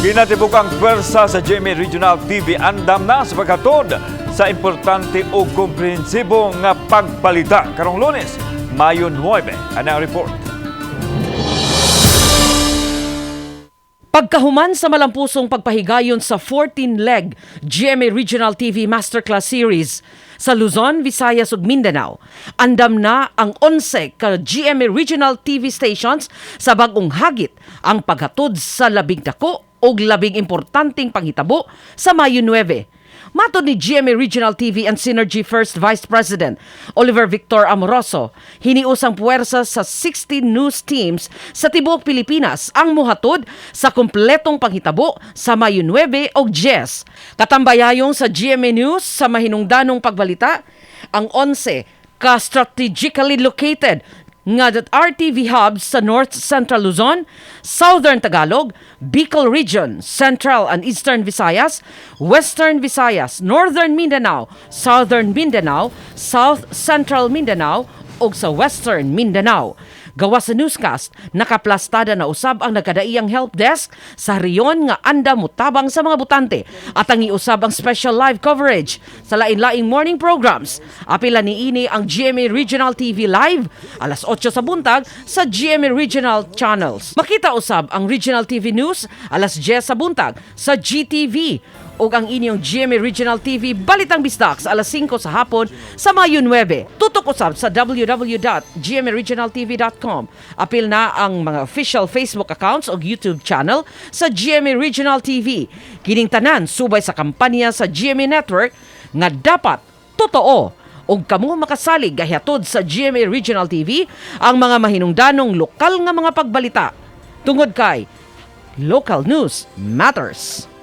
Kinatibuk-ang pwersa sa GMA Regional TV andam na sa paghatod sa importante ug komprehensibo nga pagbalita karong Lunes, Mayo 9. Ana ang report. Pagkahuman sa malampusong pagpahigayon sa 14-leg GMA Regional TV Masterclass Series sa Luzon, Visayas ug Mindanao, andam na ang 11 ka GMA Regional TV stations sa bag-ong hagit ang paghatod sa labing dako ug labing importanteng panghitabo sa Mayo 9. Matod ni GMA Regional TV and Synergy First Vice President Oliver Victor Amoroso, hiniusang puwersa sa 60 news teams sa tibuok Pilipinas ang muhatod sa kumpletong panghitabo sa Mayo 9 og 10. Katambayayong sa GMA News sa mahinungdanong pagbalita, ang 11 ka strategically located nga RTV hubs sa North Central Luzon, Southern Tagalog, Bicol Region, Central and Eastern Visayas, Western Visayas, Northern Mindanao, Southern Mindanao, South Central Mindanao ug sa Western Mindanao. Gawas sa newscast, nakaplastada na usab ang nagkadaiyang help desk sa rehiyon nga andam mutabang sa mga botante at ang iusab ang special live coverage sa lain-laing morning programs. Apila niini ang GMA Regional TV Live alas 8 sa buntag sa GMA Regional Channels. Makita usab ang Regional TV News alas 10 sa buntag sa GTV ug ang inyong GMA Regional TV Balitang Bisdak sa alas 5 sa hapon sa Mayo 9. Tutok usab sa www.gmaregionaltv.com. Apil na ang mga official Facebook accounts ug YouTube channel sa GMA Regional TV. Kining tanan subay sa kampanya sa GMA Network nga dapat totoo ug kamo makasalig gahiatod sa GMA Regional TV ang mga mahinungdanong lokal nga mga pagbalita. Tungod kay Local News Matters.